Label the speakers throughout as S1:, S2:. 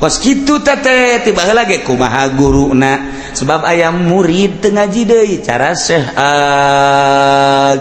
S1: Kos kitu teh tiba lagi kumaha guruna, sebab aya murid teu ngaji deui cara Syekh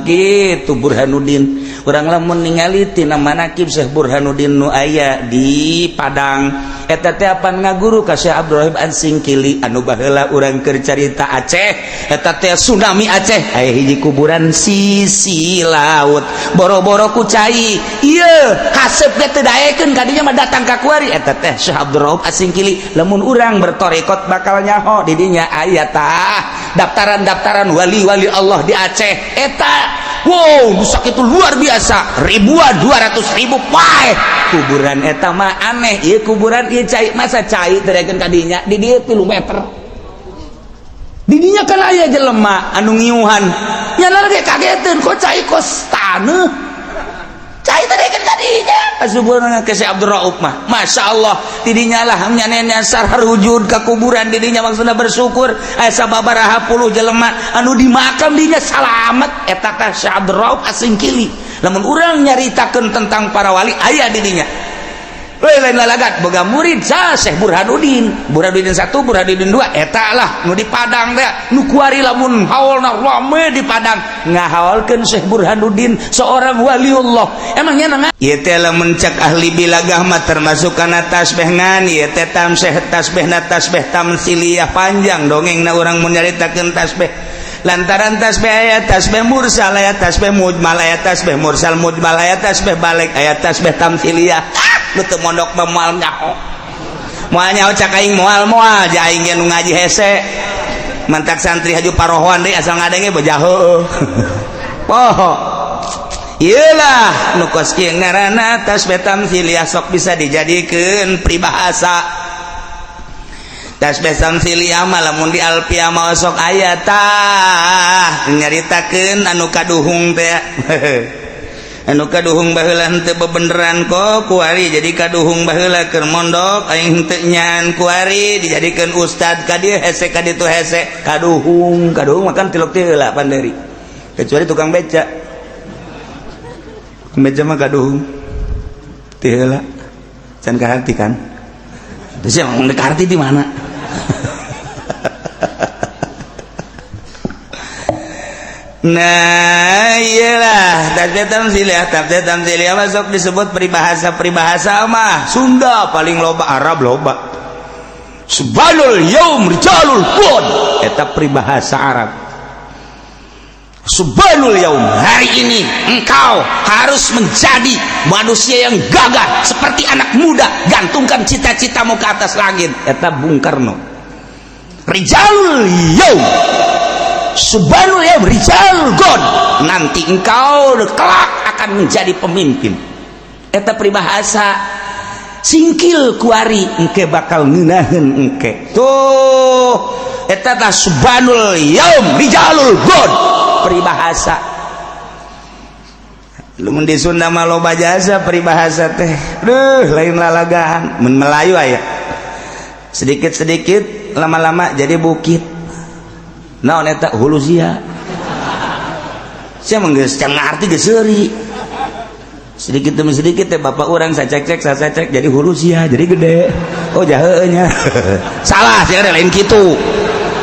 S1: gitu Burhanuddin. Urang lamun ningali tina manakib Syekh Burhanuddin nu aya di Padang, eta teh apan ngaguru ka Syekh Abdurrahim An-Singkili anu baheula urang keur carita Aceh. Eta teh tsunami Aceh, aya hiji kuburan sisi laut, boro-boro ku cai ieu kasep ge teu daekeun kadinya mah datang ka kuari. Eta teh Syekh Abdurrahim As-Singkili. Lamun urang bertorekot bakal nyaho di dinya aya tah daftaran-daftaran wali-wali Allah di Aceh eta. Wow, itu luar biasa, ribuan, 200.000 pae kuburan eta mah. Aneh ieu kuburan ieu, cai masa cai teu daekeun kadinya? Di dieu 3 meter di dinya kan aya jelema anu ngiuhan nya ge kageteun, kok cai kos taneuh, cai teu daekeun kadinya. Asubuhan ke si Abdul Rauf mah, Masya Allah, tidinya lah nyanenya sarhar wujud ka kuburan didinya, maksudna bersyukur aya sababaraha puluh jelema anu di makam dinya salamet. Eta teh Syekh Abdul Rauf Asingkili. Lamun urang nyaritakeun tentang para wali, aya didinya. Lain lain lalagat boga murid sa Syekh Burhanuddin, Burhanuddin satu, Burhanuddin dua. Eta lah nu di Padang teh, nu kuari lamun haolna rame di Padang ngahaolkeun Syekh Burhanuddin, seorang waliullah. Emangnya nang ieu teh lamun cek ahli bilagah mah termasuk kana tasbih, ngan ieu teh tamseh tasbihna tasbih tamsiliyah. Panjang dongengna urang mun nyaritakeun tasbih, lantaran tasbih aya tasbih mursal, aya tasbih mujmal, aya tasbih mursal mujmal, aya tasbih balik, aya tasbih tamsiliyah. Ah, nu teu mondok mah moal nyaho, moal nyaho. Cak aing moal moal ja aing ge nu ngaji hese, mantak santri haju parohoan deui, asal ngadenge beja heueuh poho. Iyalah nu kos kieu ngaranna tasbih tamsiliyah, sok bisa dijadikeun peribahasa. Tasbih tamsiliyah mah lamun di alfiah mah sok aya tah nyaritakeun anu kaduhung teh, anu kaduhung baheula henteu bebeneran kok kuari jadi kaduhung. Baheula keur mondok aing henteu nyan, kuari dijadikeun ustad, ka dieu hese, ka ditu hese, kaduhung. Kaduhung makan tilok teh heula panderi, kecuali tukang beca. Tukang beca mah kaduhung teh heula can kaharti kan. Terus yang ngomong kaharti di mana? Nah, iyalah tasbih tamsiliyah. Tasbih tamsiliyah masuk disebut peribahasa. Peribahasa mah Sunda paling loba, Arab loba. Syubbanul yaum rijalul ghad, eta peribahasa Arab. Syubbanul yaum, hari ini engkau harus menjadi manusia yang gagah seperti anak muda, gantungkan cita-citamu ke atas langit. Eta Bung Karno. Rijalul yaum, syubbanul yaum rijalul ghad, nanti engkau kelak akan menjadi pemimpin. Eta peribahasa singkil kuari engke bakal ngeunaheun engke tuh. Eta tah syubbanul yaum rijalul ghad, peribahasa. Lamun di Sunda mah loba jasa peribahasa teh, duh, lain lalagan. Mun Melayu aya sedikit-sedikit lama-lama jadi bukit. Naon eta? Hulu sia. Sia mah geus can ngarti, geus seuri sedikit demi sedikit teh. Bapak urang sacek-cek sacek jadi hulu sia, jadi gede. Oh, jaheuna nya salah sia, lain kitu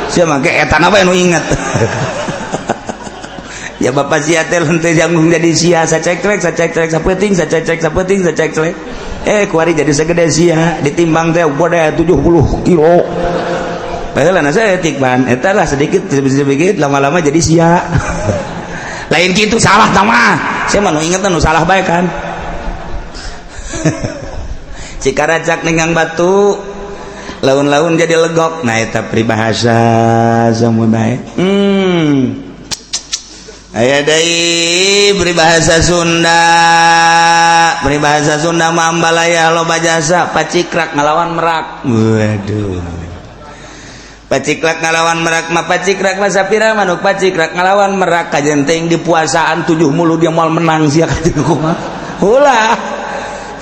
S1: sia mah ke eta apa nu inget ya. Bapak sia teh henteu janggung jadi sia, sacek-cek sacek-cek sapeting sacek-cek sapeting sacek-cek, eh kuari jadi segede sia, ditimbang teh gede 70 kilo. Padahal saya ban eta lah, sedikit sedikit lama-lama jadi sia. Lain gitu, salah tama saya mah nu inget nu salah bae kan. Cikaracak ninggang batu, laun-laun jadi legok. Nah, eta peribahasa semua bae. Aya deui peribahasa Sunda. Peribahasa Sunda mah ambalaya loba jasa. Pacikrak ngalawan merak. Waduh, paciklak ngalawan merak mah, pacikrak mah sapira manuk pacikrak ngalawan merak, kajen teuing di puasaan tujuh mulu dia moal menang sia, kajen kumaha ulah.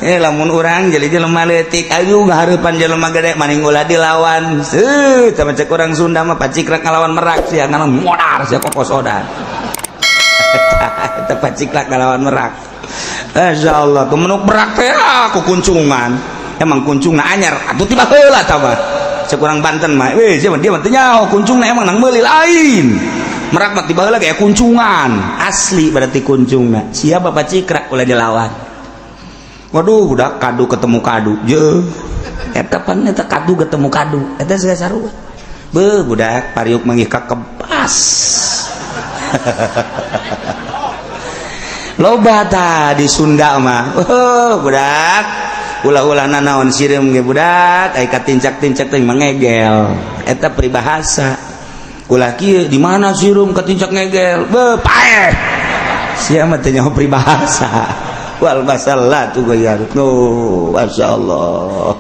S1: Eh, lamun urang jadi jelema leutik ayu ngahareupan jelema gede, maning ulah dilawan. Seuh, sama cek urang Sunda mah pacikrak ngalawan merak, sia ngalawan modar sia kokosodan. Eta paciklak ngalawan merak. Masya Allah, kemenuk merak teh aku kuncungan. Emang kuncungna anyar atuh tiba heula tah mah. Cek urang Banten mah, weh, dia mah teu nyaho kuncungna emang nang meuli lain. Merak mah tiba heula kayak kuncungan. Asli berarti kuncungna. Siapa Bapak Cikra ulah dilawan. Waduh, udah kadu ketemu kadu. Je. Eta pan eta kadu ketemu kadu. Eta geus sarua. Beuh, budak pariuk manggih ka kebas. Loba tah di Sunda mah. Oh, budak. Ulah-ulah nanaon sireum ge budak, ai katincak-tincak teh mangegel. Eta peribahasa. Ulah kieu di mana sireum katincak ngegel? Beuh, paeh. Sia mah teu nyaho peribahasa. Wal masalatu gayar. No, masyaallah.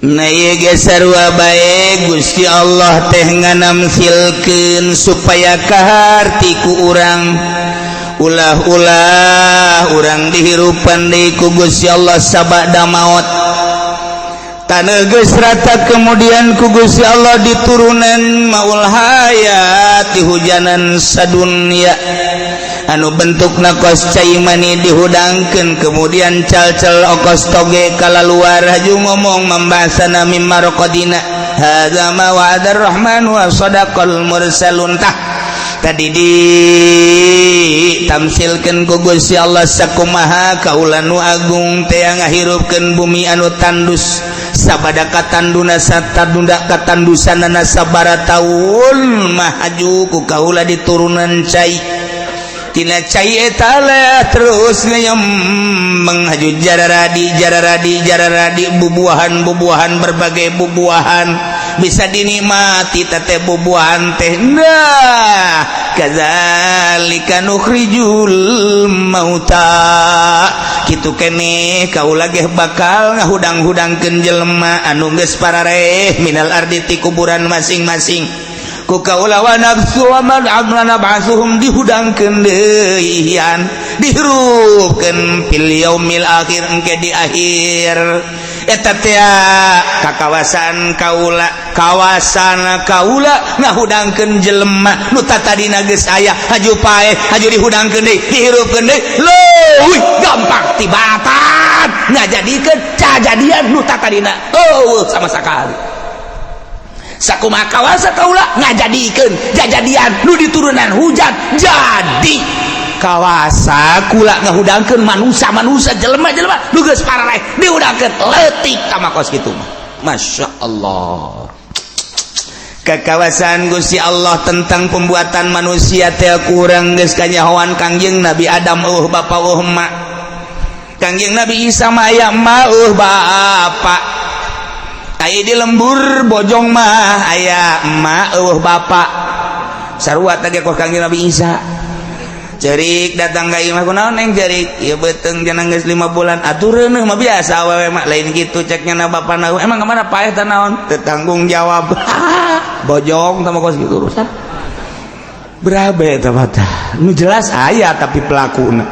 S1: Nah, ieu ge sarua bae Gusti Allah teh nganamsilkeun supaya kaharti ku urang. Ulah-ulah urang dihirupan deui ku Gusti Allah sabada maot. Taneuh geus rata kemudian ku Gusti Allah diturunan maul hayat di hujanan sadunya anu bentukna kos cai mani dihudangkeun, kemudian cal-cal okos toge kalaluar haju ngomong membasana mimma raqadina hadza ma wa'adar rahman wa sadaqal mursalun. Tah tadi ditamsilkeun ku Gusti Allah sakumaha kaula nu agung teh ngahirupkeun bumi anu tandus sabada katanduna satadunda katandusanana sabara taun mah haju ku kaula diturunan cai. Tina cai eta terus ngayem menghaju jararadi jararadi jararadi bubuahan bubuahan berbagai bubuahan bisa dinikmati teh bubuahan teh. Nah, kadzalika nukhrijul mauta, kitu keneh kaula ge bakal ngahudang-hudangkeun jelema anu geus parareh minal ardi ti kuburan masing-masing ku kaula wa nafsu wa man amlana ba'suhum dihudangkeun deui dihirupkeun fil yaumil akhir engke di akhir eta teh ka kawasan kaula kawasan kaula ngahudangkeun jelema nu tatadina geus aya haju paeh haju dihudangkeun deui dihirupkeun deui leuwih gampang tibatan ngajadikeun cajadian nu tatadina eueuh sama sakali. Sakumaha kawasa kaula ngajadikeun jajadian nu diturunan hujan jadi kawasa kula ngahudangkeun manusia-manusia jelema-jelema nu geus parareh dihudangkeun leutik tama kos kitu mah. Masya Allah, kekawasan Gusti Allah tentang pembuatan manusia teh kurang geus kanyahoan. Kangjeng Nabi Adam eueuh bapa eueuh emak, Kangjeng Nabi Isa mah aya emak eueuh bapa. Aya di lembur Bojong mah aya emak eueuh bapak sarua tadi kok Kangjeng Nabi Isa. Cerik datang ka imah, "Kunaon, Neng, cerik?" "Ieu beuteung cenah geus 5 bulan." "Atuh reuneuh mah biasa awewe mah." "Lain kitu," cek nya bapana. "Emang kemana paeh teh naon?" "Teu tanggung jawab." Bojong tah kos kitu urusan berabe eta mah tah. Nu jelas aya tapi pelakuna.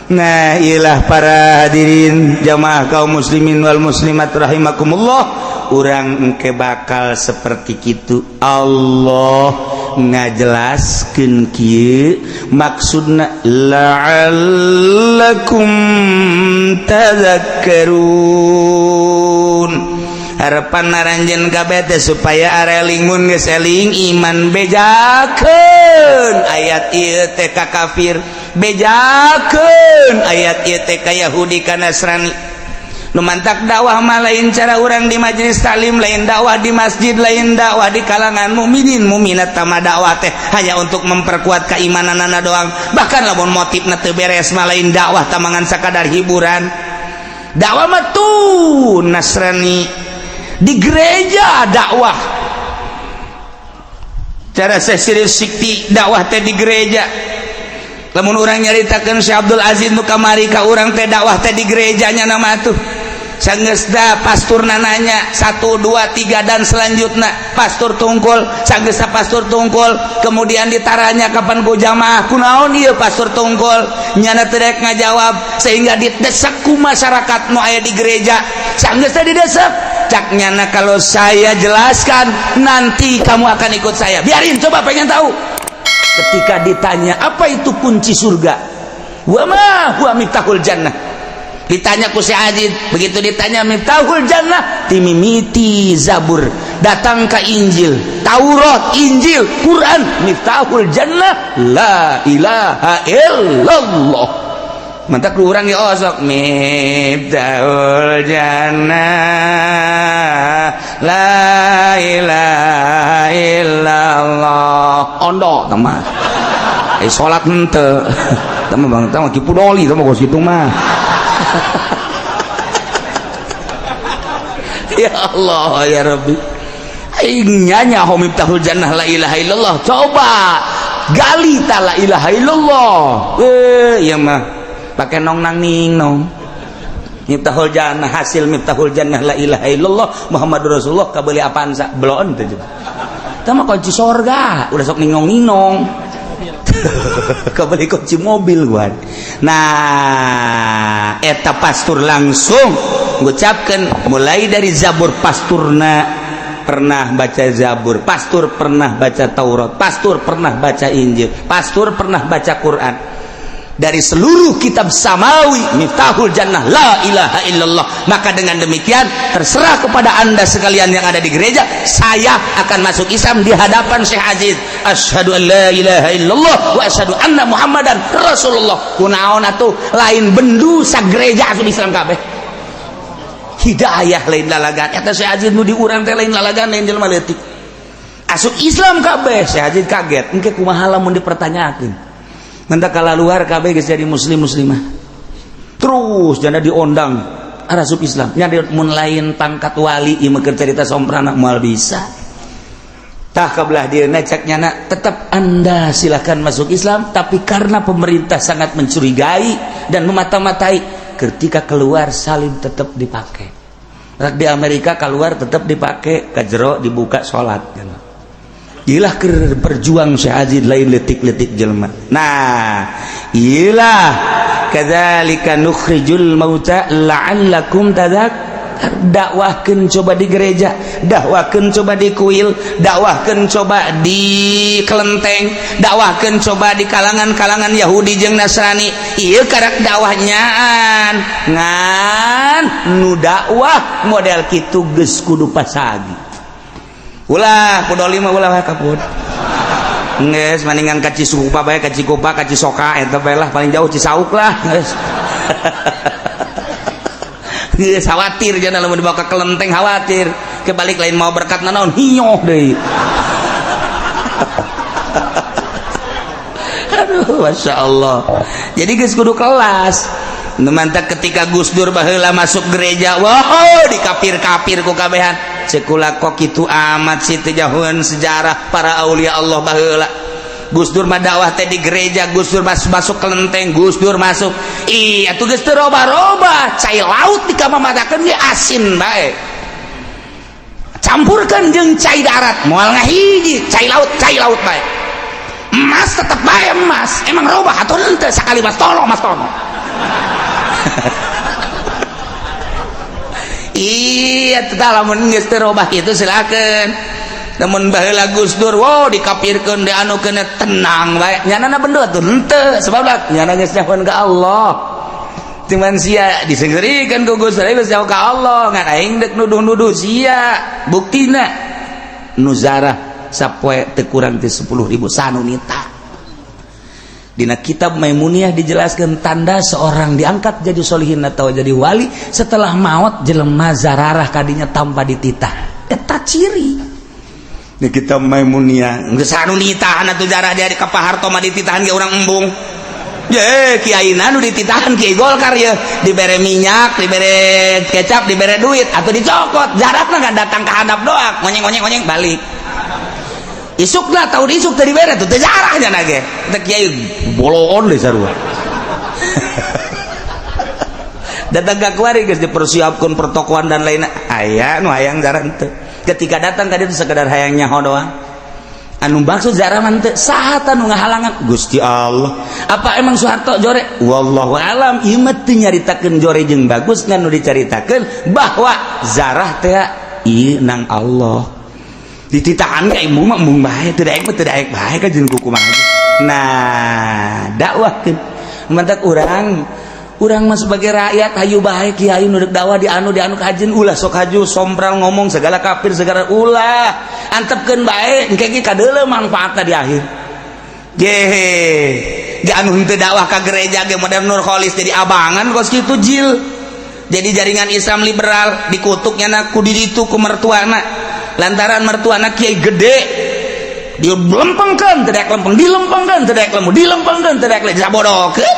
S1: Nah, ilah para hadirin jamaah kaum muslimin wal muslimat rahimakumullah, urang engke bakal seperti kitu. Allah ngajelaskeun kieu maksudna la'allakum tadhakkarun, harapan aranjeun kabeh teh supaya areling mun geus eling iman. Bejakeun ayat ieu teh ka kafir, bejakeun ayat ieu teh ka Yahudi, ka Nasrani. Nu mantak dakwah mah lain cara urang di majelis taklim, lain dakwah di masjid, lain dakwah di kalangan mukminin mukminat. Tama dakwah teh hanya untuk memperkuat keimananana doang. Bahkan lamun motifna teu beres mah lain dakwah, tamangan sakadar hiburan dakwah mah. Tuh Nasrani di gereja dakwah, cara Syekh Sikti dakwah teh di gereja. Lamun urang nyaritakeun Syekh Abdul Aziz nu kamari ka urang teh, dakwah teh di gerejanya nama tuh. Sanggeus da pastur nanya satu dua tiga dan selanjutnya pastur tungkul. Sanggeus pastur tungkul, kemudian ditaranya kapan ku jamaah, "Kunaon ieu pastur tungkul?" Nyana teu rek ngajawab sehingga didesak ku masyarakat nu aya di gereja. Sanggeus teh didesak, cak nyana, "Kalau saya jelaskan nanti kamu akan ikut saya. Biarin, coba pengen tahu." Ketika ditanya apa itu kunci surga, wa ma huwa miftahul jannah. Ditanya ku si Aziz, begitu ditanya miftahul jannah, timimiti Zabur, datang ke Injil, Taurat, Injil, Quran, miftahul jannah la ilaha illallah. Mantak urang ya osok miftahul jannah la ilaha illallah. Ondo teman. Eh salat henteu. Teman bang, teman kipu doli teman kos kitu mah. Ya Allah ya Rabbi. Aing nyanyaho miftahul jannah la ilaha illallah. Coba gali ta la ilaha illallah. Eh ieu mah pake nong nang ning nong. Miftahul jannah, hasil miftahul jannah la ilaha illallah Muhammadur Rasulullah kabeuli Avanza belon teh juga. Tah mah kunci sorga, udah sok ningong-ningong. Kebeli kunci mobil gua. Nah, eta pastur langsung ngucapkeun mulai dari Zabur, pasturna pernah baca Zabur, pastur pernah baca Taurat, pastur pernah baca Injil, pastur pernah baca Quran. Dari seluruh kitab samawi miftahul jannah la ilaha illallah. Maka dengan demikian terserah kepada Anda sekalian yang ada di gereja, saya akan masuk Islam di hadapan Syekh Aziz. Asyhadu an la ilaha illallah wa asyhadu anna Muhammadan Rasulullah. Kunaon atuh lain bendu sagereja asup Islam kabeh. Hidayah lain lalagan. Eta Syekh Aziz nu diurang teh lain lalagan, lain jelema leutik. Asup Islam kabeh. Syekh Aziz kaget. Engke kumaha lamun dipertanyakeun. Mentak kala luar kabeh geus jadi muslim muslimah. Terus janda diondang arasup Islam. Nya mun lain pangkat wali ieu mah keur carita somprana moal bisa. Tah kabelah dieuna cek nyana tetap Anda silakan masuk Islam, tapi karena pemerintah sangat mencurigai dan memata-matai, ketika keluar salib tetap dipakai. Rak di Amerika keluar tetap dipakai, ka jero dibuka salat. Ilah keur berjuang Syekh Aziz lain letik-letik jelema. Nah, ilah kadzalika nukhrijul mauta la'allakum tadzak. Dakwahkeun coba di gereja, dakwahkeun coba di kuil, dakwahkeun coba di kelenteng, dakwahkeun coba di kalangan-kalangan Yahudi jeung Nasrani. Ieu karak dakwahnyaan. Ngan nu dakwah model kitu geus kudu pasagi. Ulah pudoli mah ulah kaput. Geus maningan ka Cisukupa bae, ka Cikupa, ka Cisoka eta bae lah, paling jauh Cisauk lah geus. Geus khawatir jangan lamun dibawa ke kelenteng khawatir. Kebalik lain mau berkat nanaon hinyoh deui. Aduh, Masya Allah. Jadi geus kudu kelas. Mantap ketika Gus Dur baheula masuk gereja, wow dikapir-kapir ku kabehan. Cekula kok kitu amat sih teu jauheun sejarah para aulia Allah baheula. Gus Dur mah dakwah teh di gereja, Gus Dur masuk kelenteng, Gus Dur masuk. Ih, atuh geus teu roba-roba, cai laut dikamamatakeun ge asin bae. Campurkeun jeung cai darat, moal ngahiji, cai laut bae. Emas tetep bae emas, emang robah atuh henteu sakali Mas Tono, Mas Tono. Iya, tetap lamun geus teu robah kitu silakeun. Namun baheula Gus Dur, wow dikapirkeun dianukeun tenang bae. Nyanana bendo atuh henteu, sebab nyana geus nyahoan ka Allah. Cuman sia disenggerikeun ku Gus Dur geus nyaho ka Allah, ngan aing deuk nuduh-nuduh sia. Buktina nu zarah sapoe teu kurang ti 10.000 sanunita. Dina kitab Maimuniyah dijelaskan tanda seorang diangkat jadi solihin atau jadi wali setelah maut jelema zararah kadinya tanpa dititah. Eta ciri. Di kitab Maimuniyah geus anu nitahan atuh jarah dia ka Pak Harto mah dititahan ge urang embung. Ye kiai nu dititahan kiai Golkar ye dibere minyak, dibere kecap, dibere duit atau dicokot jarahna nggak datang ke hadap doang, ngonyeng-ngonyeng balik. Isukna tahu isuk tadi bere tuh teu jarahnya nage. Teh kiai boloon deh sarua. Datang ka kuari geus dipersiapkeun pertokoan dan lainnya. Aya nu hayang jarah henteu. Ketika datang ka dieu sekedar hayang nyaho doang. Anu maksud jarah mah henteu saha tah nu ngahalangan? Gusti Allah. Apa emang Soeharto jore? Wallahu alam. Ieu mah teu nyaritakeun jore jeung bagus ngan nu dicaritakeun bahwa zarah teh ieu nang Allah. Dititahan ka ibu mah embung bae teu daek mah teu daek bae ka jeung kumaha. Nah, dakwahkeun. Mantak urang Urang mah sebagai rakyat hayu bae kiai nu deuk dakwah di anu kajen ulah sok haju sompral ngomong segala kafir segala ulah antepkeun bae engke ge kadeuleu mangfaatna di akhir. Gehe di anu henteu dakwah ka gereja ge modern Nur Kholis jadi abangan kos kitu jil. Jadi jaringan Islam liberal dikutuknya na ku ditu ku mertuana lantaran mertuana kiai gede dilempengkeun teu daek lempeng dilempengkeun teu daek lempeng dilempengkeun teu daek lempeng sabodokeun.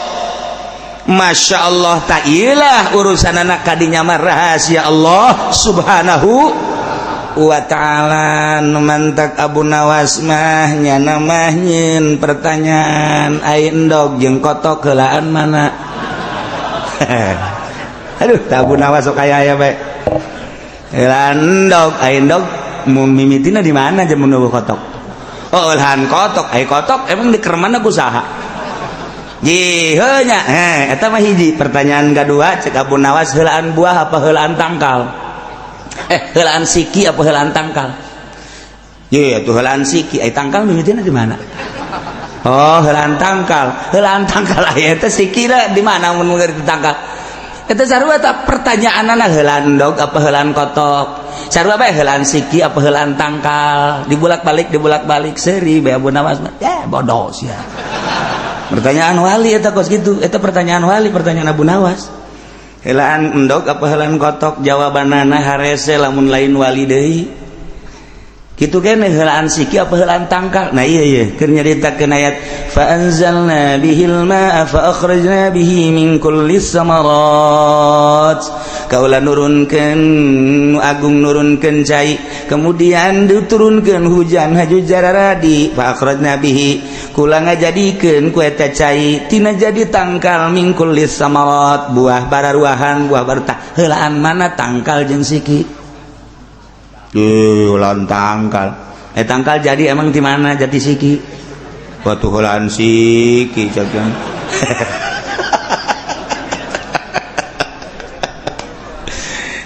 S1: Masya Allah ta'ilah urusan anak kadinya mah rahasia Allah subhanahu wa ta'ala. Nu mantak Abu Nawas mah nyana mah nyeun pertanyaan ai endog jeung kotok heulaan mana. Aduh Abu Nawas sok aya aya bae heulaan endog ai endog mimitina di mana jeung mun kotok. Oh heulaan kotok ai kotok emang di kermana ku saha. Jiheunya eta mah hiji pertanyaan kedua cek Abu Nawas heulaan buah apa heulaan tangkal heulaan siki apa heulaan tangkal. Ye atuh heulaan siki ai tangkal mimitina di mana. Oh heulaan tangkal aya eta sikina di mana mun ngerti tangkal eta sarua ta pertanyaanana heulaan endog apa heulaan kotok sarua bae heulaan siki apa heulaan tangkal dibulak-balik seuri bae Abu Nawas mah ya bodoh sia. Pertanyaan wali eta kos gitu eta pertanyaan wali pertanyaan Abu Nawas heulaan endog apa heulaan kotok jawabanana harese lamun lain wali deui kitu kene heulaan siki apa heulaan tangkal. Nah iya iya keur nyaritakeun ayat fa anzalna bihil ma'a fa akhrajna bihi min kulli samarat kaula nurunkeun nu agung nurunkeun cai kemudian diturunkeun hujan haju jararadi fa akhrajna bihi kula ngajadikeun ku eta cai tina jadi tangkal min kulli samarat buah bararuahan buah barta heulaan mana tangkal jeung siki. Heulaan tangkal tangkal jadi emang di mana jadi siki batu heulaan siki jagan.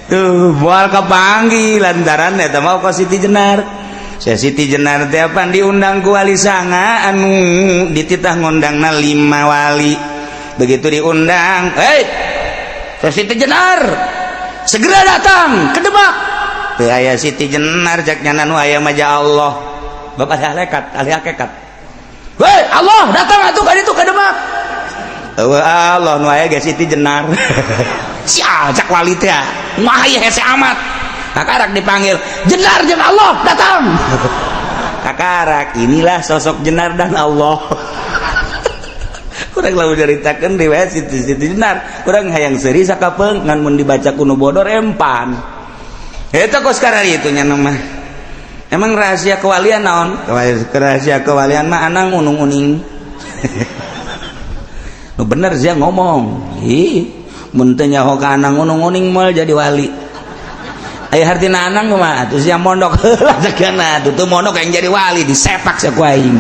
S1: Tuh moal kapanggih lantaran eta mah ka Siti Jenar. Saya Siti Jenar teh apan diundang ku wali sanga anu dititah ngundangna 5 wali. Begitu diundang, "Hei, saya Siti Jenar, segera datang ke Demak." Teu aya Siti Jenar cek nyana nu aya mah ja Allah. Bapak ahli hakikat. "Hei, Allah datang atuh ka ditu ka Demak." Eueuh Allah nu aya ge Siti Jenar. Si cak wali teh mah ieu hese amat. Kakarak dipanggil Jenar jeung Allah datang. Kakarak inilah sosok Jenar dan Allah. Kurang lamun nyaritakeun riwayat Siti Jenar, kurang hayang seuri sakapeung ngan mun dibaca ku nu bodor empan. Eta kos kararitu nya mah. Emang rahasia kewalian naon? Rahasia kewalian mah anang unung-uning. Nu bener sia ngomong. Ih, mun teu nyaho ka anang unung-uning moal jadi wali. Aya hartina anang mah atuh sia mondok heula cekana atuh teu mondok yang jadi wali disepak sia ku aing.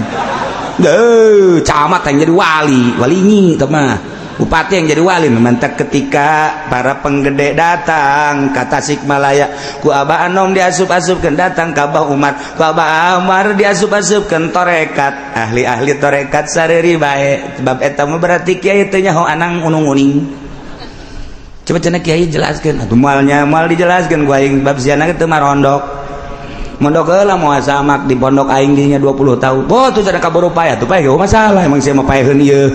S1: Deuh, camat yang jadi wali, walinyi teh mah. Bupati yang jadi wali mantak ketika para penggede datang ka Tasikmalaya ku Abah Anom diasup-asupkeun datang ka Abah Umar ku Abah Umar diasup-asupkeun torekat ahli-ahli torekat sareri bae sebab eta mah berarti kiai teh nyaho anang unung-uning. Coba cenah kiai jelaskeun atuh moalnya moal dijelaskeun ku aing bab siana teu marondok mondok heula moal samak di pondok aing dinya 20 tahun. Oh tuh cenah kaburu payah tuh payah masalah emang sia mah paeheun ieu.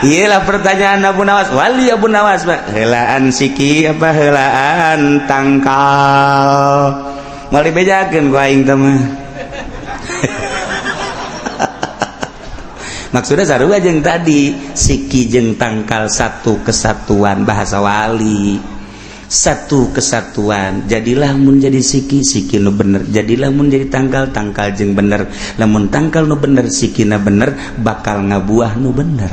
S1: Iyalah pertanyaan Abu Nawas wali Abu Nawas Pak heulaan siki apa heulaan tangkal moal dibejakeun ku aing teh mah. Maksudnya sarua jeung tadi siki jeung tangkal satu kesatuan bahasa wali satu kesatuan. Jadilah mun jadi siki siki nu bener, jadilah mun jadi tangkal tangkal jeung bener, lamun tangkal nu bener sikina bener bakal ngabuah nu bener.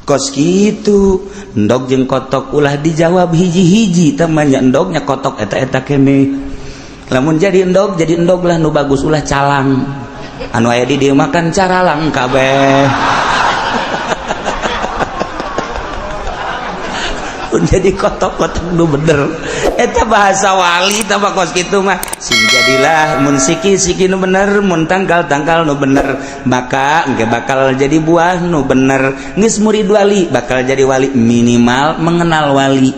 S1: Kos kitu endog jeung kotok ulah dijawab hiji-hiji temannya endognya kotok eta-eta kene. Lamun jadi endog lah nu bagus ulah calang anu aya di dieu makan caralang kabeh. Jadi kotok-kotok nu bener eta bahasa wali tambah kos kitu mah. Sing jadilah mun siki-siki nu bener, mun tangkal-tangkal nu bener, maka engke bakal jadi buah nu bener. Geus murid wali bakal jadi wali, minimal mengenal wali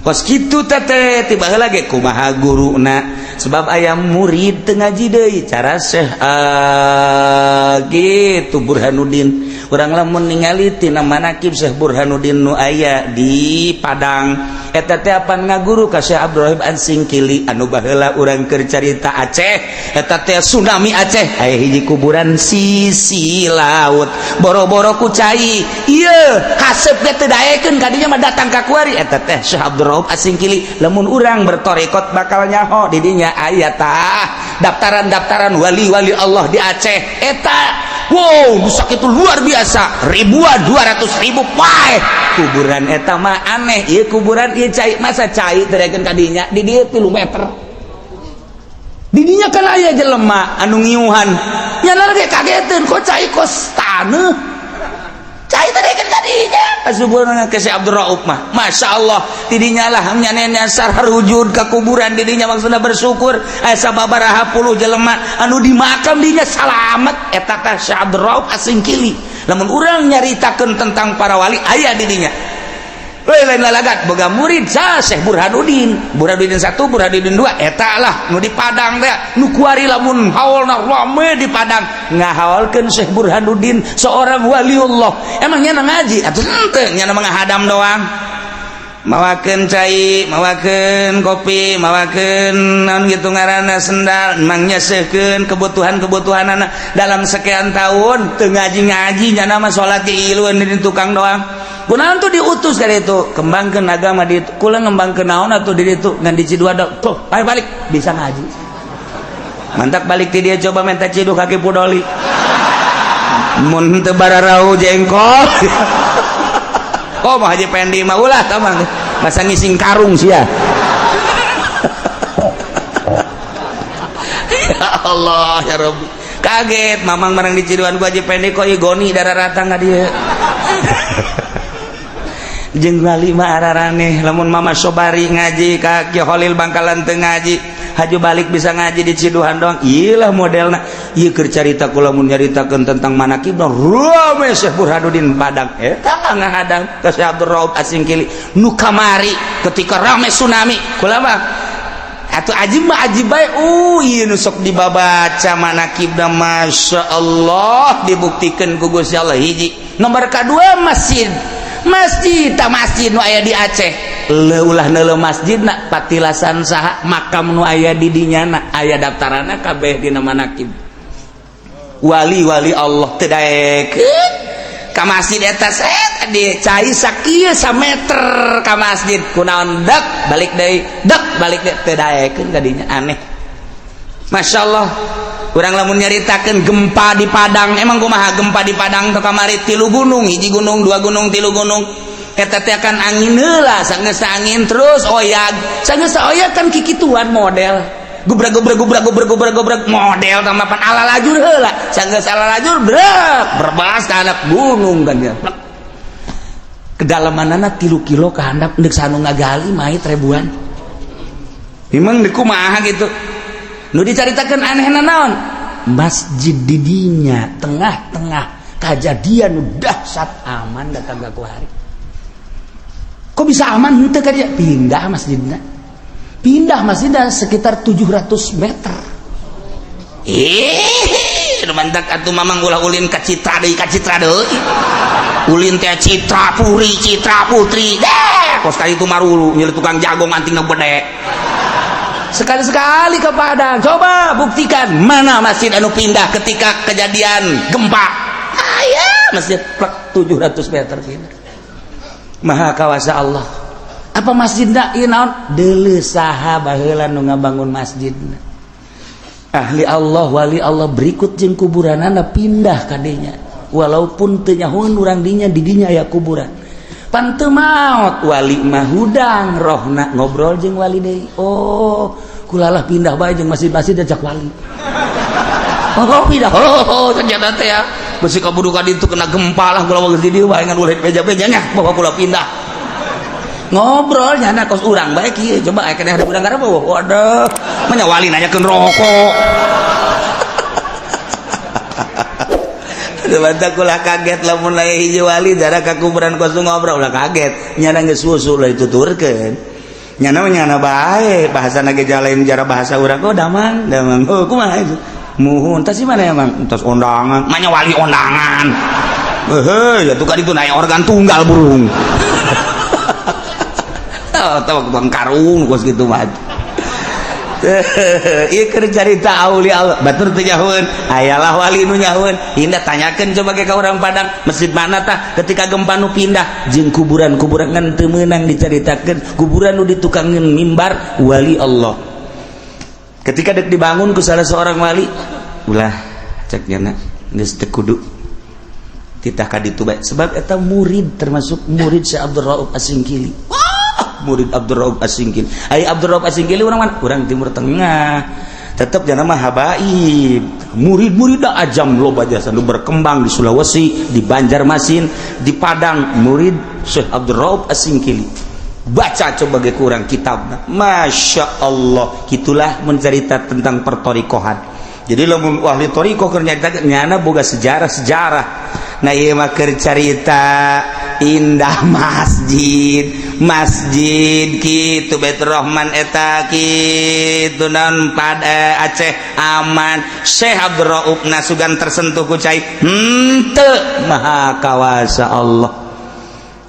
S1: kos kitu teh. Tiba lagi kumaha guruna, sebab aya murid teu ngaji deui cara Syekh gitu Burhanuddin. Urang lamun ningali tina manakib Syekh Burhanuddin nu aya di Padang, eta teh apan ngaguru ka Syekh Abdurrahim An-Singkili anu baheula urang keur carita Aceh. Eta teh tsunami Aceh, aya hiji kuburan sisi laut, boro-boro ku cai ieu kasep ge teu daekeun kadinya mah datang ka kuari. Eta teh Syekh Abdurrahim As-Singkili. Lamun urang bertorekot bakal nyaho didinya aya tah daftaran-daftaran wali-wali Allah di Aceh eta. Wow, itu luar biasa, ribuan, 200.000 pae kuburan eta mah. Aneh ieu kuburan ieu cai, masa cai teu daekeun kadinya? Di dieu 3 meter didinya kan aya jelema anu ngiuhan nyana ge kageteun, kok cai kos taneuh, cai teh daekeun kadinya. Asubuhna ke si Abdul Rauf mah, Masya Allah, tidinya lah nyana nyasar harujud ka kuburan didinya, maksudna bersyukur aya sababaraha puluh jelema anu di makam dinya salamet. Eta teh Syekh Abdul Rauf Asingkili. Lamun urang nyaritakeun tentang para wali aya didinya. Lain lain lalagat boga murid sa Syekh Burhanuddin, Burhanuddin satu, Burhanuddin dua, eta lah nu di Padang teh, nu kuari lamun haolna rame di Padang ngahaolkeun Syekh Burhanuddin, seorang waliullah. Emang nyana ngaji atuh henteu? Nyana mah ngahadam doang, mawakeun cai, mawakeun kopi, mawakeun naon gitu ngaranna, sendal, emang nyesehkeun kebutuhan-kebutuhan anak dalam sekian tahun teu ngaji-ngaji. Nyana mah salat ge ilueun di tukang doang. Kunaon tuh diutus dari itu kembangkeun agama di itu? Kula ngembangkeun naon atuh di ditu ngan di Ciduada tuh? Ayo balik bisa ngaji, mantap. Balik ti dia coba minta ciduk kaki pudoli mun teu bararau jengkol. Oh, mah Haji Pendi mah ulah tamang masa ngising karung sia. Ya Allah ya Rabbi, kaget mamang barang di Ciduan gua Haji Pendi, kok ieu goni darah rata ka dieu jeung wali mah araraneh. Lamun Mama Sobari ngaji ka Ki Holil Bangkalan teu ngaji, haju balik bisa ngaji di Ciduhan doang. Iyalah modelna ieu keur carita kula. Mun nyaritakeun tentang manakib rame Syekh Burhanuddin Padang, eta ngahadang ka Syekh Abdul Rauf Asingkili nu kamari ketika rame tsunami. Kula mah atuh ajib mah ajib bae. Ieu nu sok dibabaca manakibna, Masya Allah, dibuktikan ku Gusti Allah. Hiji nomor kedua, masjid, masjid tak masjid nu aya di Aceh. Leulah neuleuh masjid na patilasan saha makam nu aya di dinya na aya daftaranna kabeh dina manakib wali-wali Allah. Teu daekeun ka masjid eta, set di cai sakieu sameter ka masjid. Kunaon dek balik deui, dek balik deui, teu daekeun ka dinya? Aneh, Masya Allah. Kurang lamun nyaritakeun gempa di Padang, emang kumaha gempa di Padang tuh kamari? Tilu gunung, hiji gunung, dua gunung, tilu gunung. Eta teh akan angin heula, sanggeus angin terus oyag, sanggeus oyag kan kikituan model gubrak gubrak gubrak gubrak gubrak gubrak model tamapan ala lajur heula, sanggeus ala lajur brek berbas ka handap gunung kan ya. Kedalamanana 3 kilo ke handap, ndek sanu ngagali mayit ribuan. Emang di kumaha gitu nu dicaritakan aneh naon? Masjid didinya tengah-tengah kejadian nu dahsyat aman datang ke hari. Kok bisa aman henteu ka dia? Pindah masjidna, pindah masjidna sekitar 700 meter. Eh, mantak atuh mamang ulah ulin ka Citra deui, ka Citra deui ulin teh, Citra Puri, Citra Putri deh. Kos kali itu marulu nyeri tukang jagong antingna gede. Sekali-sekali ke Padang, coba buktikan mana masjid anu pindah ketika kejadian gempa. Aya masjid plek 700 meter pindah. Maha kawasa Allah. Apa masjidna ieu naon? Deuleu saha baheula nu ngabangun masjidna, ahli Allah, wali Allah. Berikut jeung kuburanana pindah kadenya, walaupun teu nyahoeun urang dinya di dinya aya kuburan. Pan teu maot wali mah, hudang rohna ngobrol jeung wali deui. Oh, kulalah pindah bae jeung masjid-masjid ajak wali. Oh, pindah. Oh, ternyata teh ya besi kaburu ka ditu kena gempa lah. Kula geus di dieu bae ngan ulah beja-bejanya bawa kula pindah. Ngobrol nyana kos urang bae kieu, coba aya keneh urang garap. Waduh, mah wali nanyakeun rokok. Mantap, ulah kaget lamun aya hiji wali darah ka kuburan kos ngobrol, ulah kaget. Nyana geus susu lah dituturkeun. Nyana mah nyana bae, bahasana ge lain jara bahasa urang. Oh, damang, damang. Oh, kumaha itu? Muhun, tas mana ya, Mang? Tas ondangan. Manya wali ondangan. Heuh, ya tuh kan itu naik organ tunggal burung. Oh, tahu bang karung kos gitu mah. Ieu keur carita aulia Allah. Batur teu nyahoeun, ayalah wali nu nyahoeun. Indah tanyakeun coba ke ka urang Padang, masjid mana tah ketika gempa nu pindah jeung kuburan-kuburan ngan teu meunang dicaritakeun, kuburan nu ditukangeun mimbar wali Allah. Ketika dek dibangun ku salah seorang wali, ulah cek nyana geus teu kudu titah ka ditu bae, sebab eta murid, termasuk murid Syekh Abdul Rauf Asingkili. Murid Abdul Rauf Asingkili. Ai Abdul Rauf Asingkili urang mana? Urang Timur Tengah. Tetep jangan mah habaib. Murid-murid dah ajam loba jasa nu berkembang di Sulawesi, di Banjarmasin, di Padang, murid Syekh Abdul Rauf Asingkili. Baca coba ge kurang kitabna. Masya Allah, gitulah mencerita tentang pertorikohan. Jadi lamun ahli torikoh keur nyarita nyana boga sejarah-sejarah. Nah, ieu mah keur carita indah masjid masjid kitu Baitur Rahman eta kitu naon pada Aceh aman. Syekh Abdul Rauf nasugan tersentuh ku cai henteu, maha kawasa Allah.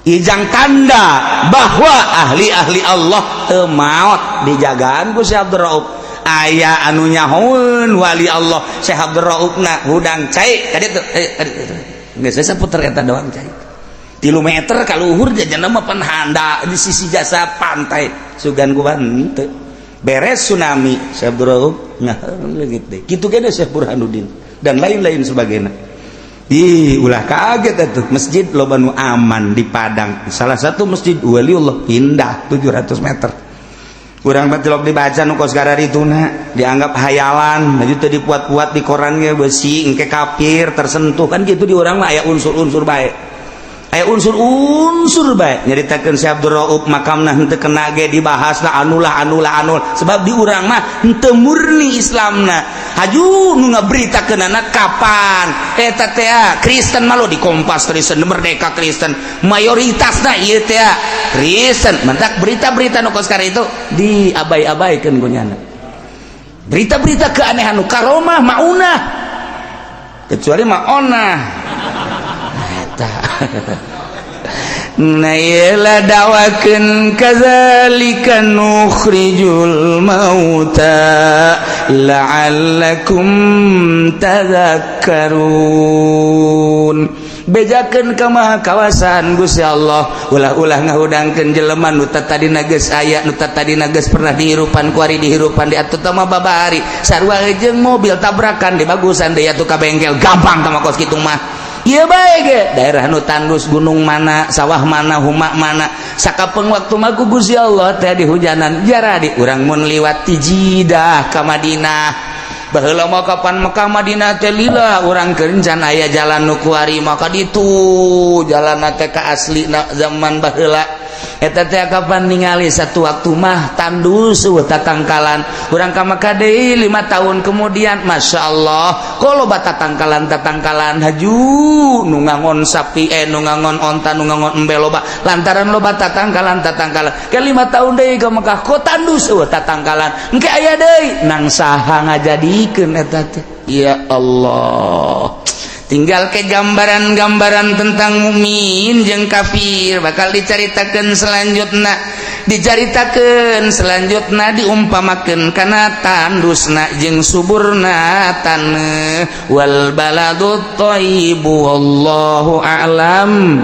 S1: Ijang tanda bahwa ahli-ahli Allah teu maot dijagaan ku Syekh Abdul Rauf. Aya anu nyahoeun wali Allah Syekh Abdul Rauf na hudang cai ka ditu, geus saputer eta doang cai 3 meter ka luhur, jajan mah pan handa di sisi jasa pantai sugan ku henteu. Beres tsunami Syekh Abdul Rauf leungit deui kitu ge Syekh Burhanuddin dan lain-lain sebagainya. Ih, ulah kaget atuh masjid loba nu aman di Padang. Salah satu masjid waliullah pindah 700 meter. Kurang batilok dibaca nu kos garatuna dianggap hayalan, maju teu dipuat-puat di koran ge besi engke kafir tersentuh kan gitu. Di urang mah aya unsur-unsur bae. Aya unsur-unsur bae nyaritakeun Syekh Abdul Rauf makamna henteu kena ge dibahas lah anulah anulah anul, sebab di urang mah henteu murni Islamna. Haju nu ngaberitakeunana kapan eta teh Kristen malu di Kompas Kristen, Merdeka Kristen, mayoritasna ieu teh Kristen. Mentak berita-berita nu kos itu diabai-abaikeun ku nyana, berita-berita keanehan nu karomah maunah kecuali maonah eta. Nah, iyalah dawakeun kadzalika nukhrijul mauta la'allakum tadhakkarun. Bejakeun ka maha kawasan Gusti Allah, ulah-ulah ngahudangkeun jelema nu tadina geus aya, nu tadina geus pernah dihirupan kuari, dihirupan di atuh mah babari sarua jeung mobil tabrakan di bagusan deui atuh ka bengkel gampang tah kos kitu mah. Iya bae ge daerah nu tandus, gunung mana, sawah mana, huma mana, sakapeng waktu mah ku Gusti Allah teh di hujanan jara di urang mun liwat ti Jidah ka Madinah. Baheula mah kapan Mekah Madinah teh lila urang kencan aya jalan nu kuari maka ditu jalan teh ka asli zaman baheula eta teh. Kapan ningali satu waktu mah tandus eueuh tatangkalan. Urang ka Mekah deui 5 tahun kemudian, Masya Allah, kalau tatangkalan tatangkalan, haju nu ngangon sapi, nu ngangon onta, nu ngangon embe loba lantaran loba tatangkalan tatangkalan. Ke 5 tahun deui ke Mekah kok tandus eueuh tatangkalan, engke aya deui nang saha ngajadikeun eta teh? Ya Allah, tinggal ke gambaran-gambaran tentang mukmin jeung kafir bakal dicaritakeun selanjutnya, dicaritakeun selanjutnya, diumpamakeun kana tandusna jeung suburna taneuh. Wal baladut thayyibu, wallahu a'lam.